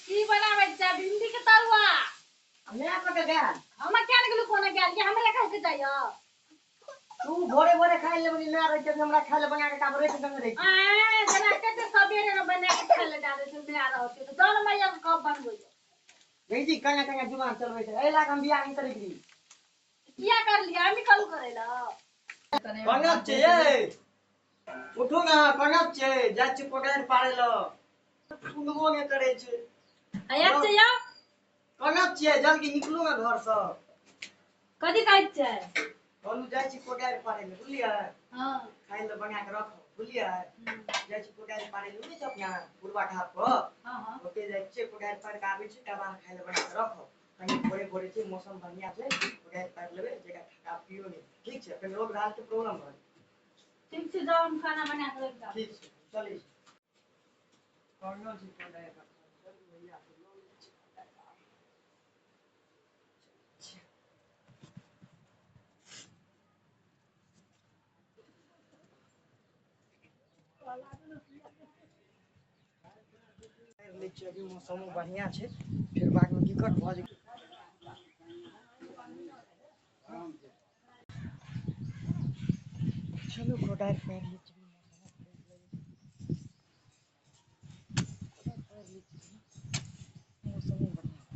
की बनाबै छै? भिंडी के तरुआ। मैं कतऽ गेल? हम किया ने गेलू? कोना गेल ये हमरा कह के जाइयो। तू भोरे भोरे खाइ ले बनी ना रहै छै, हमरा खाइ ले बना के काब रोटी संगे रहै। आए जना कते सबेरे न बना के खाइ ले डाले छै, मैं रहते तो जन मैया के कब बनबै? गई जी कन्या कन्या जुबान चलबै छै, एहि लाग हम बियाह नहि करै छी। किया कर लिया? हम कल करै ला। कनक छै ये, उठू ने, कनक छै, जाइ छी कोदारि पारै लए, सुनबो नहि करै छै। आया छै यौ। कनक छियै, जल्दी निकलू ने घरसँ। कथी कहै छै? कहलू जाइ छी कोदारि पारै लए, बुझलियै? हाँ। खाइ लए बना के रखो, बुझलियै? जाइ छी कोदारि पारै लए, नहि छै अपना बुढ़वा ढाब पर? हाँ हाँ। ओते जाइ छियै, कोदारि पारि कऽ आबै छी, तब अहाँ खाइ लए बना कऽ रखो। कनि भोरे भोरे छै, मौसम बढ़िआँ छै, कोदारि पारि लेबै, जकरा ठंडा पियो नहि। ठीक छै, फेर रोग राज के प्रॉब्लम भऽ जेतै। ठीक छै, जाउ, हम खाना बना के रखि देब। ठीक छै, चलै छी। कहनो छी कोदारि रखल, चलू भैया से लऽ लै छी कोदारि। लै छियै, अभी मौसमो बढ़िआँ छै, फेर बादमे दिक्कत भऽ जेतै। चलू कोदारि पारि लै छी, कोदारि पारि लै छी, मौसमो बढ़िआँ।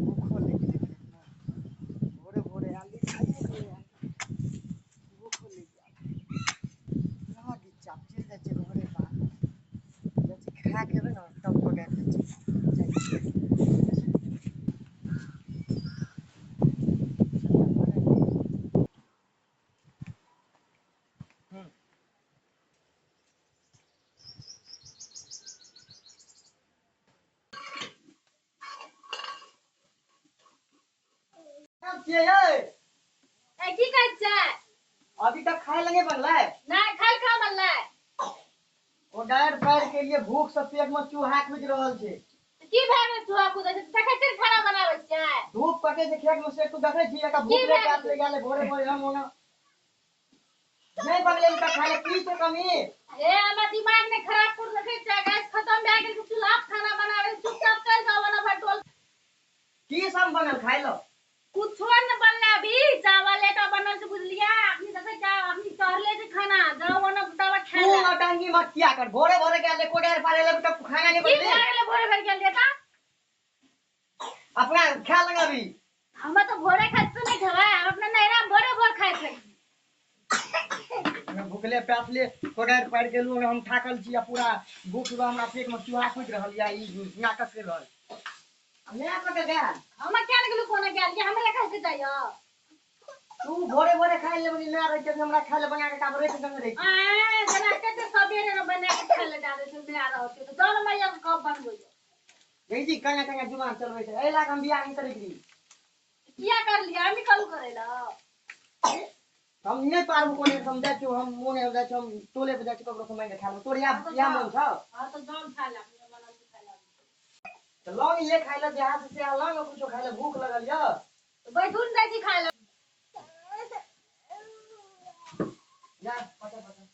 भूखो लागि गेलै पेटमे, भोरे भोरे आयल खाइए के नहि आयल, भूखो लागि गेल। रहऽ दी, चाप चलि जाइ छियै घरे पर, जाइ छी खा के एबै ने तब कोदारि दै छी, जाइ छी। हूँ छियै यै। ए, की कहै छै? अभी तक खाय लए नहि बनलै? नहि, खाइ खा बनलै। कोदारि पारि के लिए भूख से पेट में चूहा कुदि रहल छै। की भए गेल चूहा कुदै छै? देखै छियै खाना बनाबै छियै। धूप कटे छै खेत में से तू देखै छी एका भूख की ले भए प्यास गेलै? ले गेलै भोरे भोरे, हम ओना नहि बनलै अभी तक खाय लए, की छै कमी? ए, हमर दिमाग ने खराब कर रखै छै। गैस खत्म भए गेल, चूल्हा पर खाना बनाबै, चुपचाप चलि जाउ ओना भटोल। की सब बनल खाय लए? कुछो ने बनलै अभी, चावल एकटा बनल छै, बुझलियै? अखनी देखै छै, अखनी चढ़ले छै खाना, जाउ ओना तब खाय तू लए। नौटंकी मत किया कर, भोरे भोरे गेल कोदारि पारे लए, तब खाना नहि की बनलै? भए गेलै भोरे भोरे गेल तऽ? अपना खा लग अभी। हमे तऽ भोरे खाइ तऽ नहि खेबै, हम अपना नैहरा मे भोरे भोर खाइ छै। हम भूखले प्यासले कोदारि पारि गेलहुँ, हम थाकल छी आ पूरा भूख लऽ हमरा पेट में चूहा कुदि रहल या ई नाटक करि रहल। मैं कतऽ गेल? हम किया ने गेलू? कोना गेल ये हमरा कह के जाइयो। तू भोरे भोरे खाइ ले बनी ना रहै छै, हमरा खाइ ले बना के काब रोटी संगे रहै। आए जना कते सबेरे न बना के खाइ ले डाले छै, मैं रहते तो जन मैया के कब बनबै? गई जी कन्या कन्या जुबान चलबै छै, एहि लाग हम बियाह नहि करै छी। किया कर लिया? हम कल करै ला। हम नहि पारबो कोने, हम जाइ छियौ, हम मोने जाइ छियौ, हम टोले पर जाइ छियौ, ककरो से मांगि के खा लेबौ। तोर इएह इएह मन छौ? हां, तो जन खा ले, बनल खाइ ले। तऽ लौंग ये खाइ ले देहात से आ लौंग कुछो खाइ ले, भूख लगल यऽ। बैठू ने, जाइ छी खाइ ले। जा पता पता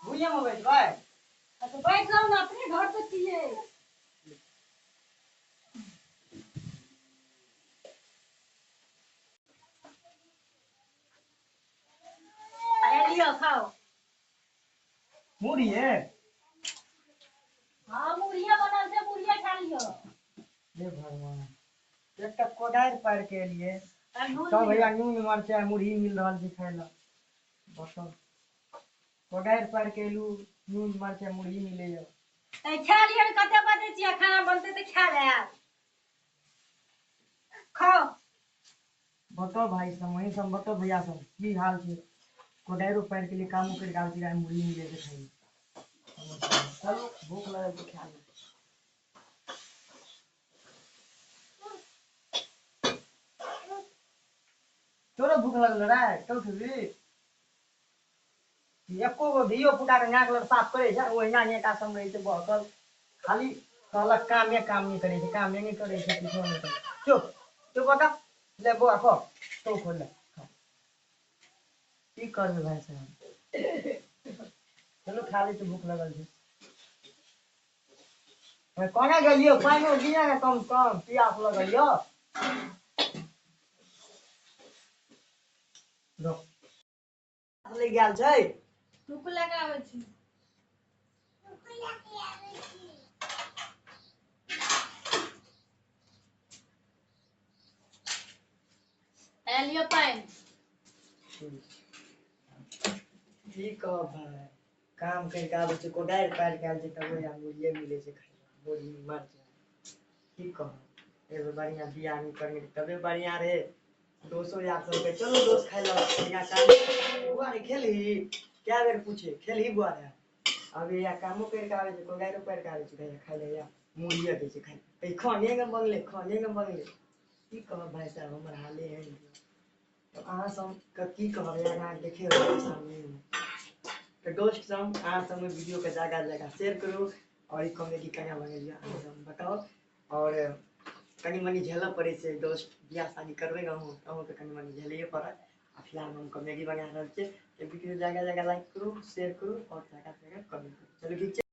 भुइयाँ में बैठबै। अच्छा बैठ जाउ ने, अपने घर तऽ छियै। अरे लिअ, खाओ। मुढ़ी है? हाँ, मुढ़िया बनल छै, मुढ़िया खा लिअ। हे भगवान, एकटा कोदारि पारि के एलियै आ नून सब लिअ। भैया नून मरचाइ मुरही मिल रहल छै खाय लए। बताउ, कोदारि पारि के एलू, नून मरचाइ मुरही मिलैया। ए, खा लिअ ने, कते बजै छियै, खाना बनतै तऽ खा लेब, खाओ। बताउ भाई सब, वही सब बताउ भैया सब, की हाल छै? कोदारियो पारि के लिए कामो करि के आबै छी, मुरही मिलै छै खाय लए। चलू, भूख लगल छै, खा ली। भूख लगल रे तो खेबी एको गो धियो पुता के नाक लग साफ करै छै ओहिना नेता सब रहै छै बहकल खाली कहलक कामे काम नहि करै छै कामे नहि करै छै किछो नहि करै छै। चुप चुप बता ले बौआ खो तो खोल ले खा। की करबै भाइ साहब चलू खा लै छी भूख लगल छै कोना गेलियो पानिओ दिअ ने कम कम प्यास लगल यौ लागि गेल छै भूख लगाबै छी एलियो पानि। की कहब भाय काम करि कऽ आबै छै कोदारि पारि कऽ आयल छै तब ओहि मुड़िए मिलै छै खाइ लए मुरही मरचाइ की कहब एगो बढ़िआँ बियाह नहि करने तबे बढ़िआँ रहै दोसो यार सब कहै चलो दोस्त खाइ लए बढ़िआँ काम बुआ रे खेलही कए बेर पूछे खेलही बुआ रे अभी या कामो करि कऽ आबै छै कोदारिओ पारि कऽ आबै छै कहै खाइ लए या मुड़िए दै छै खाइ लए खाने ने बंगले खाने ने बंगले की कहब भाय साहब हमर हाले एहन यऽ तऽ अहाँ सबके की कहब यार अहाँ देखे सामनेमे तऽ दोस्त सब अहाँ सब वीडियो के जगह जगह शेयर करू और ई कॉमेडी केना बनेलियै अहाँ सब बताउ और कनि मनि झेलऽ पड़ै छै दोस्त बियाह शादी करबै ने अहूँ अहूँके कनि मनि झेलैए पड़त आ फिलहाल हम कॉमेडी बना रहल छियै तऽ वीडियो जगह जगह लाइक करू शेयर करू और जगह जगह कमेंट करू। चलू ठीक छै।